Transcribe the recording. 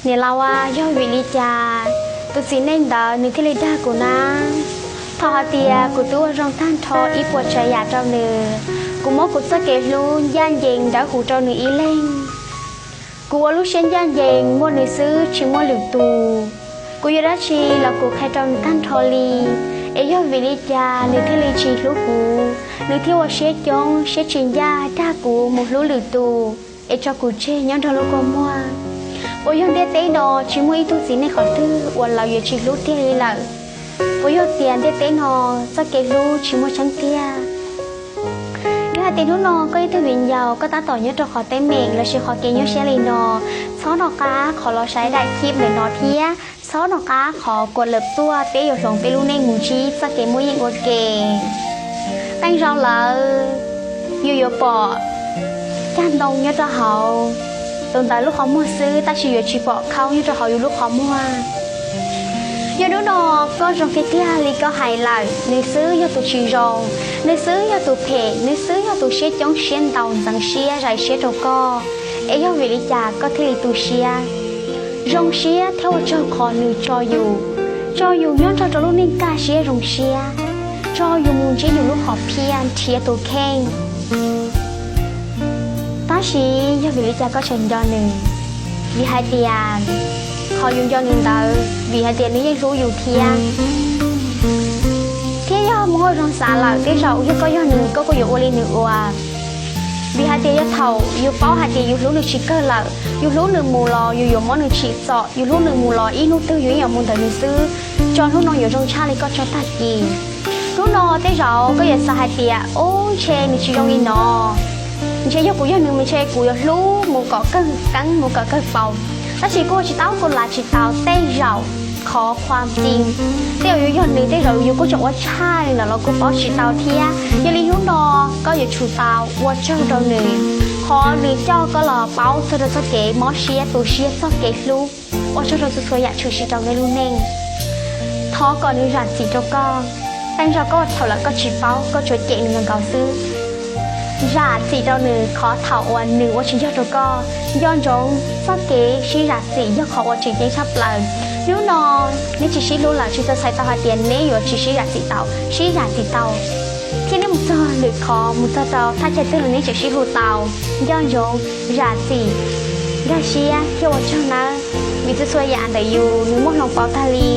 Niam laus a, yog vim li cas tus txiv neej ntawd nws thiaj li dag kuv na? Thaum hais tias kuv twb ua zoo tag nrho ib puas tsav yam rau nws, kuv muab kuv txoj kev hlub ncaj ncees dawb huv rau nws ib leeg. Kuv ua lub siab ncaj ncees muaj nws xwb tsis muaj lwm tus. Kuv yuav dab tsi los kuv qhia rau nws tag nrho li. Es yog vim li cas nws thiaj li tsis hlub kuv, nws thiaj ua siab coob siab tsis ncaj dag kuv mus hlub lwm tus, es tso kuv tseg nyob nrog lub kua muag. Puas yog ntiaj teb no tsis muaj ib tug txiv neej qhov twg uas lawv yuav tsis hlub tiag li lawm? Puas yog tias ntiaj teb no txoj kev hlub tsis muaj tseeb tiag? Yog hais tias hnub no koj ib tug viv ncaus koj tab tom nyob rau qhov teeb meem lossis qhov kev nyuaj siab li no, txhob nco qab qhov los saib daim clip ntawm no thiab txhob nco qab qhov kuam lawm tuaj peb yuav hloov peb lub neej mus ntsib txoj kev muaj yeej ua ke. Qee zaus lawm yus yuav pom cag ntoo nyob rau hauv tus ntawd lub qhov muag xwb, tab sis yuav tsis pom khaub nyob rau hauv yus lub qhov muag. Yog hnub no koj zoo kiag tiag li koj hais lawm, nws xwb yog tus tsis zoo, nws xwb yog tus phem, nws xwb yog tus siab coob siab ntau ntxeev siab zais siab rau koj, es yog vim li cas koj thiaj li tu siab? Zoo siab thiab ua tsaug qhov nws tso yus, tso yus nyob nrog rau lub neej kaj siab zoo siab, tso yus mus ntsib yus lub hom phiaj nrhiav tus kheej. Tab sis yog vim li cas koj tseem nco nws? Vim hais tias qhov yus nco nws ntawd vim hais tias nws yeej hlub yus thiab. Thiab yog muaj zoo xav lawm tej zaum yog koj yog nws koj kuj yuav ua li nws ua. Vim hais tias yog thaum yus paub hais tias yus hlub nws tsis kawg lawm, yus hlub nws mus los yus yuav muab nws tsim txom, yus hlub nws mus los ib hnub twg yus yeej yuav mus ntawm nws xwb. Tso hnub no yuav zoo tshaj li koj tso tag kis. Hnub no tej zaum koj yuav xav hais tias, ub, ntshe nws tsis zoo li no, ntshe yog kuv yog nws mas ntshe kuv yuav hlub mus kom kawg keeb mus kom kawg paus. Tab sis kuj ua tsis tau, kuj lav tsis tau, tej zaum qhov qhuam txi, tej zaum yuav yog nws tej zaum yus kuj tseem ua tshaj li ntawd los kuj paub tsis tau thiab. Yog li hnub no koj yuav tsum tau ua tsaug rau nws, qhov nws coj koj los paub txog rau txoj kev mob siab tu siab txoj kev hlub. Ua tsaug rau txhua txhua yam tshwm sim rau neb lub neej. Thov kom nws zam txim rau koj. Qee zaug koj thaum lawm koj tsis paub, koj tsuas cem nws nkaus nkaus xwb. Zam txim rau nws qhov thaum uas nws ua tsis yog rau koj. Nco ntsoov, txoj kev sib zam txim yog qhov uas tseem ceeb tshaj plaws. Hnub no neb tsis sib hlub lawm tsis txhais tau hais tias neb yuav tsis sib zam txim tau, sib zam txim tau, thiab neb mus txog lwm qhov, mus txog rau thaj chaw twg los neb tseem sib hlub tau. Nco ntsoov, zam txim, nkag siab thiab ua tsaug nawb, vim txhua txhua yam ntawm yus nws muaj hloov pauv tag li.